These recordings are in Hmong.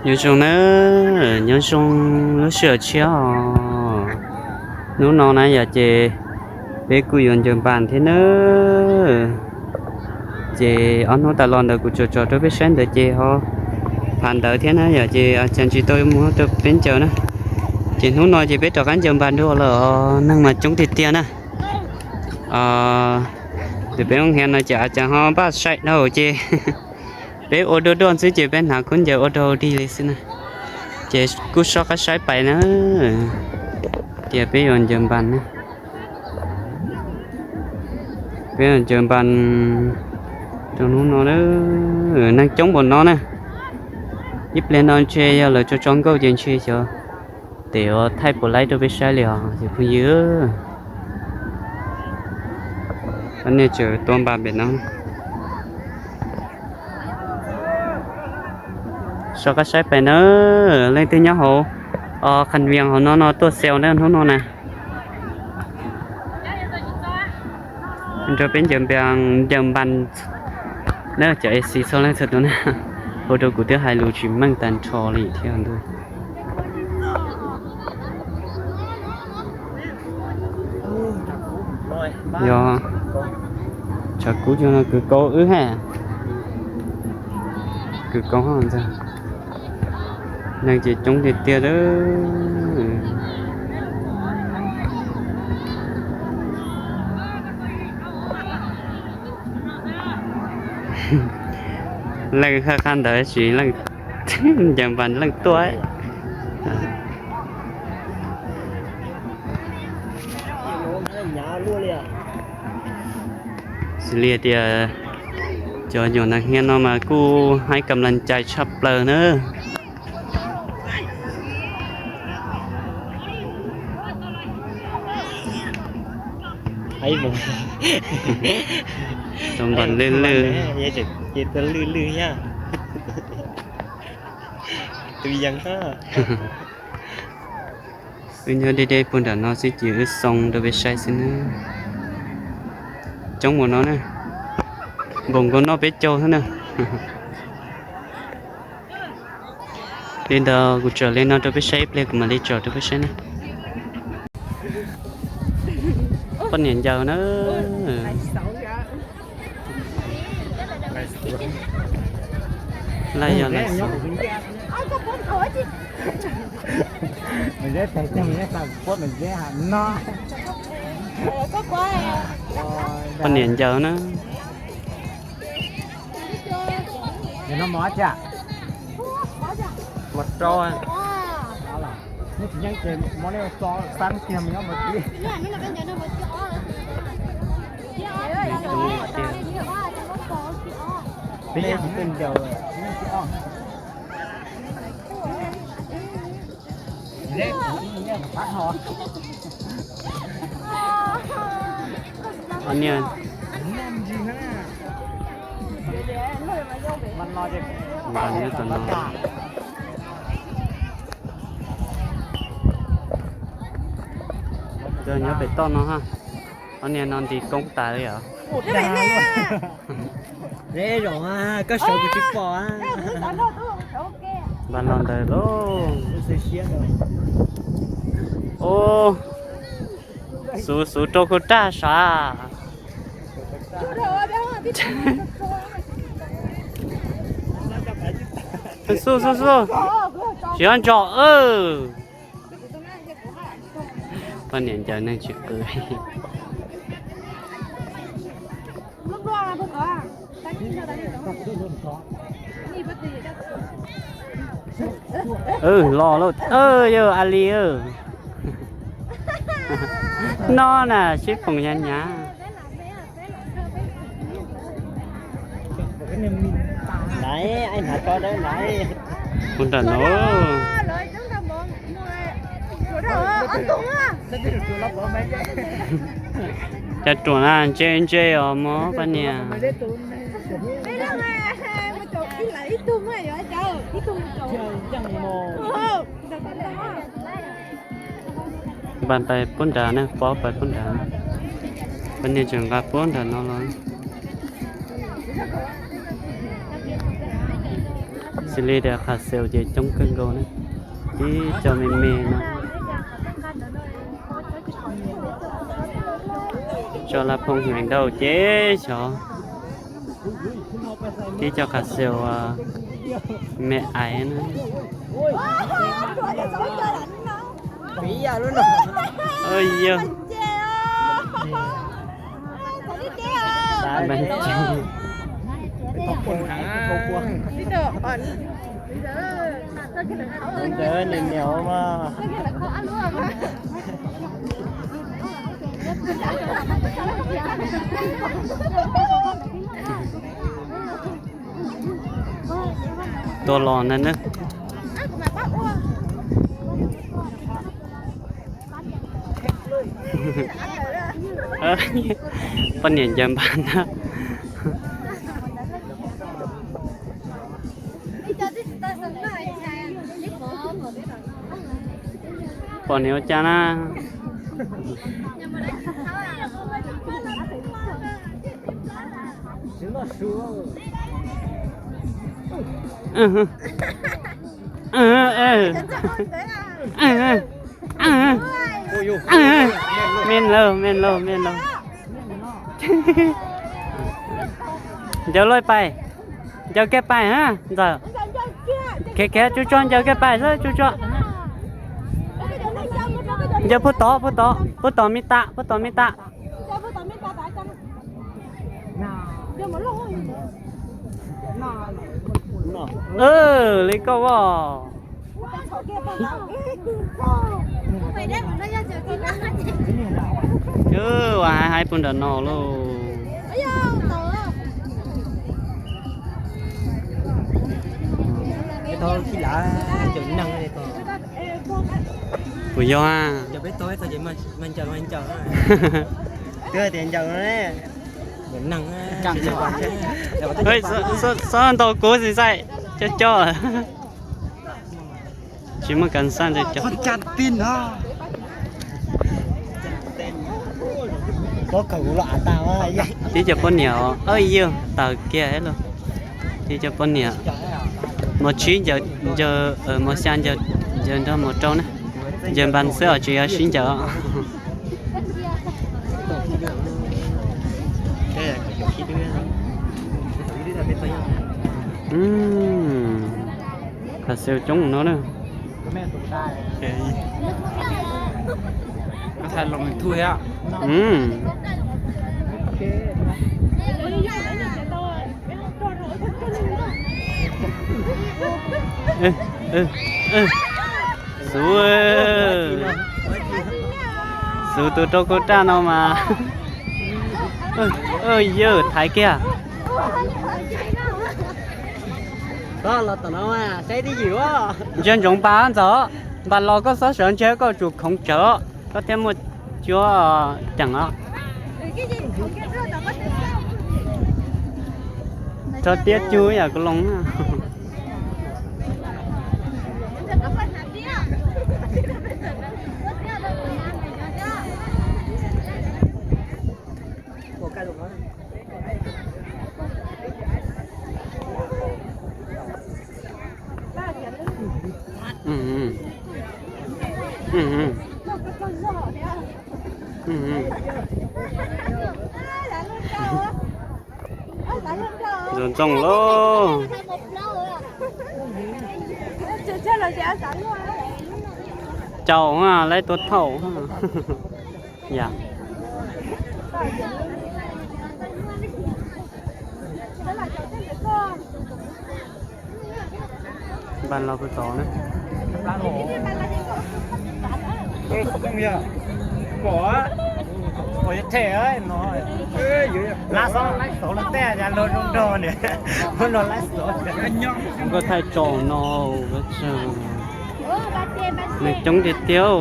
Nyob zoo nawb, nyob zoo lub sij hawm tshiab os. Hnub no na yom ces peb kuj yuav ncaws npas thiab nawb. Ces ob hnub tas los ntawd kuv tso tso rau peb saib ntawd ces ho phav ntawd thiab na yom ces cas tsis tau mus rau peb ncaws na. Ces hnub no ces peb rov qab ncaws npas dua lawm os, neeg mas coob tiag tiag na. Tus peb mus hia no ces cas ho npaj sai dhau ces peb ua dua dua xwb ces peb hnav khaub ncaws ua dua dig li xwb na. Ces kuj soj qab saib pais na, tias peb yuav ncaws npas na. Peb yuav ncaws npas rau hnub no na, neeg coob npaum no na. Ib pliag no ntshe yog lawv tso tso nkauj ces ntshe xyov tes ua thaij puas laib rau peb saib li os cov phooj ywg. Nej tseem tuav npas pem no. Soj qab saib pais na, leej twg nyob hauv Kham Vias hauv no no tuaj xel na hnub no na. Nrog peb ncaws npas, ncaws npas na cov A C txhua leej txhua tus na. Ua rau kuv twb hais lus tsis meej tag nrho li thiab ntuj. Yog, tshav kub cog no kwv kauv wb ha. Kwv kauv ntag. Neeg ces coob tiag tiag lawm. Leej haj qha ntawd tsis leej ncaws npas leej tuaj. Xws li tias cov nyuam nas hnia no mas kuj haib kam las cai tshaj plaws na. Tus npam lwj lwj. Tus yees. Wb nyob deb deb puag nram no xwb ces wb xoo rau peb saib xwb na. Coob mus no na. Npaum nkaus noj peb caug xwb na. Li ntawd kuv tsom li no rau peb saib ib pliag kuv mam li tsom rau peb saib na. Poj niam ncaws na. Laj yog laj xov. Poj niam ncaws na. Niag nyob tom no. Cov nyob pem toj no ha. Ob niag no nti koob tas li os. Koj sawv kuv tsis pom. Npaj no ntawd lauj. Ub, xuv xuv rau kuv raj sav. Xub xub xub, tsis ob ntsos. Poj niam ncaws neeg tsis qw. Los lauj, yog ali. No na sib foom nyav nyav. Ua nram no. Cas ruam na, ntse ntse os mog poj niam. Npaj pais puab nrad na, pob pais puab nrad. Poj niam tseem nqa puab nram no los. Li tias qhas xeus ces coob kawg nkaus na, tib co me me no. Tso laj phooj ywg ntau ces xyov tib co qhas xeus me aiv na. Yog Tua los na na. Poj niam ncaws npas na. Pom niam ua cas na. Me lauj, me lauj, me lauj. Ncaws lauj pais, ncaws kiag pais ha ntxawm. Khiav khiav, tsuj tsuag, ncaws kiag pais xwb, tsuj tsuag. Ncaws puag tod, puag tod, puag tod me tas, puag tod me tas. Li koj as. Ua hais hais puag nram no lauj. Kuv yog a. Twb tias ncaws no ne. Xob ntaus kuv xim xaim cov cov. Tsis muaj kas xaj ntawd cov. Tib cov poj niam, yog tawm kiag lauj. Tib cov poj niam mos tsib ncaws, mos xya ncaws nrog mos rau na. Ncaws npas xwb os, tsis yog sib ncaws os. Qhov xev coob no na. Xuv, xuv tus rau kau raj no mas. Yawg thaiv kiag. Ntsia ntsoov npas ntxawm, npas los koj txhob sawv ntseg, koj tsum khoov tsawv, koj thiaj muaj cuab ceem os. Tso tiab cug yam kuv loo. Ntxoov ntxoo lauj. Caum, lawv tua thaum. Yam. Npas los puag tod na. Nkauj thaij tso no, nws coob tiag tiag.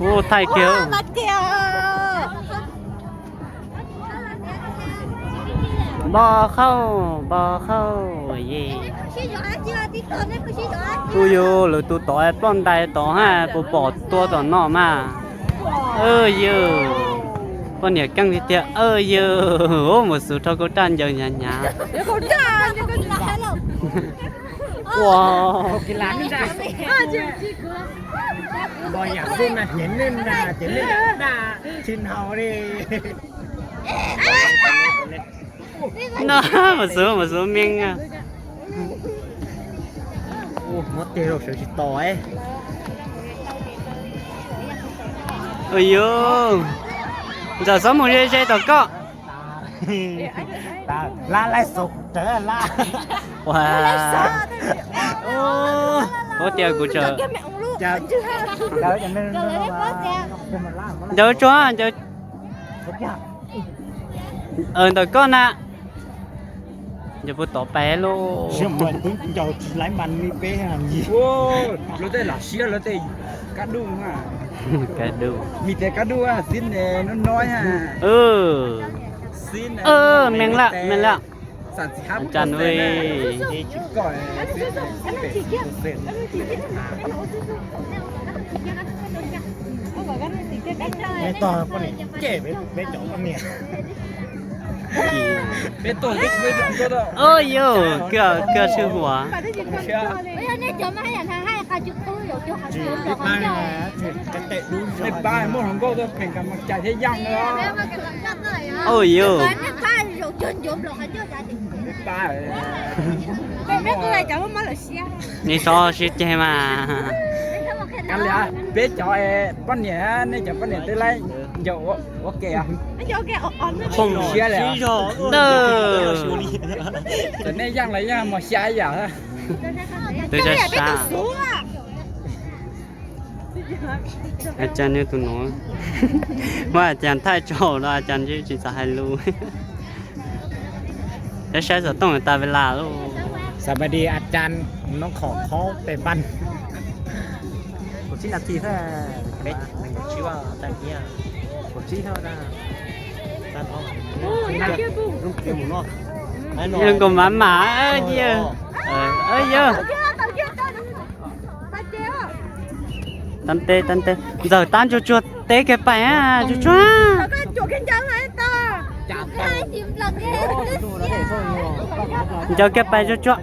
Ub, thaij kiag. Npo khauj, npo khauj, ye. Kuj yog lwm tus tod ploj ntais tod ha, puas pom tua tom no mas. Yawg. Poj niam keej tiag tiag. Yog, mus xub rau kuv raj ncaws hnyav hnyav. Ua, no, mus xub mus xub me. Muab tes rau sawv tsis tos. Yog, Ntxawm txhob mus ze ze tom koj. Lab laib xaus kuv rawv lab. Ua, ua tias kuv tsawm. Ncaws tsuag, ncaws ntawm koj na. Ncaws puas tov pais lauj. Lawv tej lam siab lawv tej kab duj, mi tes kab duj xib ne nub no. Meej lawm, meej lawm. Cas nuj. Yog, koj sib huam. Yog, nws txhob sib ceg mas. Peb cov poj niam, nej cov poj niam twb laib ncaws ua ke. Siab li. Txawm nej yeej los yeej mos xya ib yam. Twb sab sab. Cas nws tus no muab cas thaij tso no cas tsis txawj hais lus. Saib saib xov tooj tas ve las lauj. Xam mas di a chan noj khom khaub pes npaj. Kuv tsib nas this thiab. Kuv tsib thiab na. Yog nkaus mas mas. Yog, yog. Tab teb, tab teb, Ntxawm tab ntsuag tsuag teb kiag pais tsuag tsuag. Ncaws kiag pais tsuag tsuag.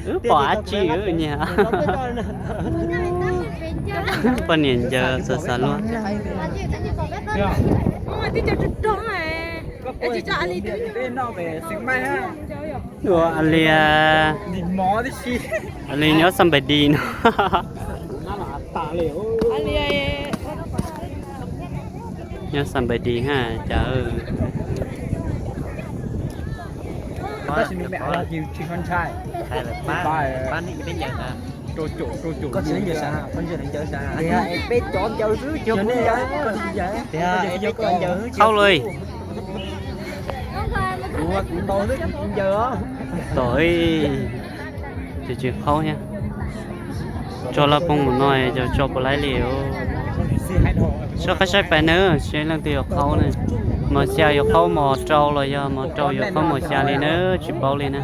Wb pom dab tsi nyiam. Poj niam ncaws xav xav luaj. Ua li, li nyob Xas Npais Dis no. Nyob Xas Npais Dis ha cas. Qhaub lawm. Tom, tsis tsis qhaub thiab. Tso laj poob mus no, tso puas laib li. Soj qab saib pais na, seb leej twg yuav qhaub na. Mos xya yuav qhaub mos rau los yog mos rau yuav qhaub mos xya li na, tsis paub li na.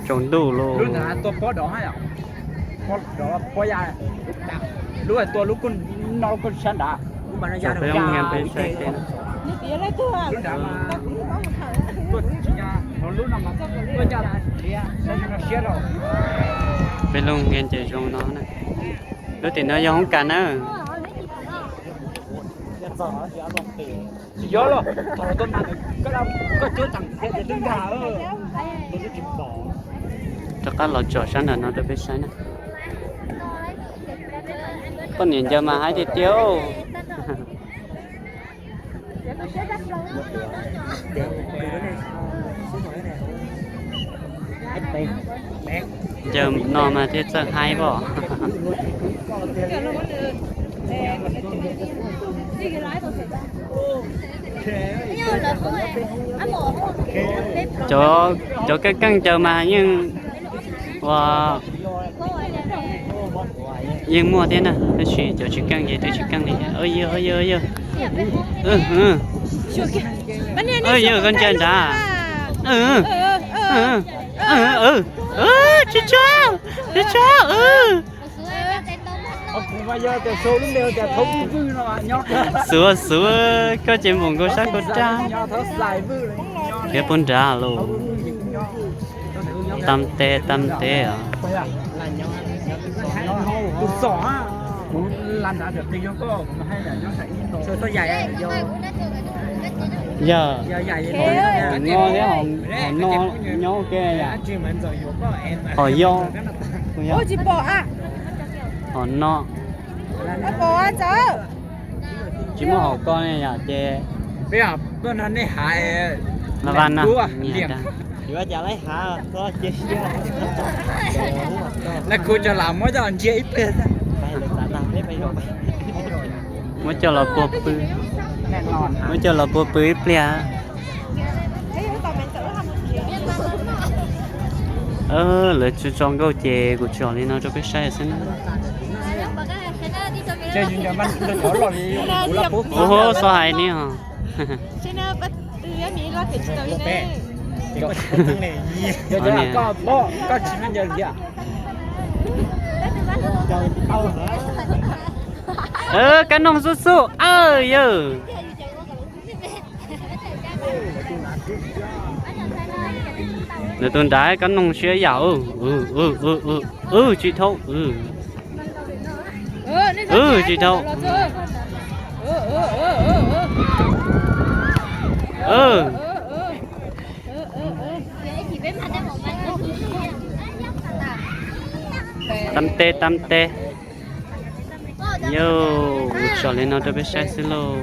Tsaus ntuj lauj. Lub tua lub kuj no kuj sab nrad. Peb lub nqe ces zoo no na. Lub tim no yog hoob kas na. Rov qab los tsom sab nram no rau peb saib na. Poj niam ncaws mas haib tiag tiag. Ncaws no mas thiaj txawj haib pob. Cov, cov keej keej ncaws mas yeej ua, yeej muaj thiab na, tab sis cov tsis keej ces twb tsis keej li thiab. Yog, yog, yog. Yog, koj ncaws nrad. Tsis tso, tsis tso. Xuav xuav, koj ces npaum nkaus sab nkaus raj. Khiav puag nrad los. Tam tes tam tes os. Yog, hom no thiab, hom no nyob ua ke yom. Hom yau, hom no. Tsis muaj hom ko ne yom ces. Peb, nej hav, na va na. Yuav cas laib hav, lawv kuv cov lam muab coj los ntsia ib pliag. Muab coj los puag pw, muab coj los puag pw ib pliag. Lawv tsis tso nkauj ces kuv tsom li no rau peb saib xwb na. Ua, txhob hais ni ho. Kab noog xub xub, aw yawg. Nws tus nrad kab noog siab yam, tsis thaub, tsis thaub. Tam tes tam tes. Yog, kuv tsom li no rau peb saib xwb lauj.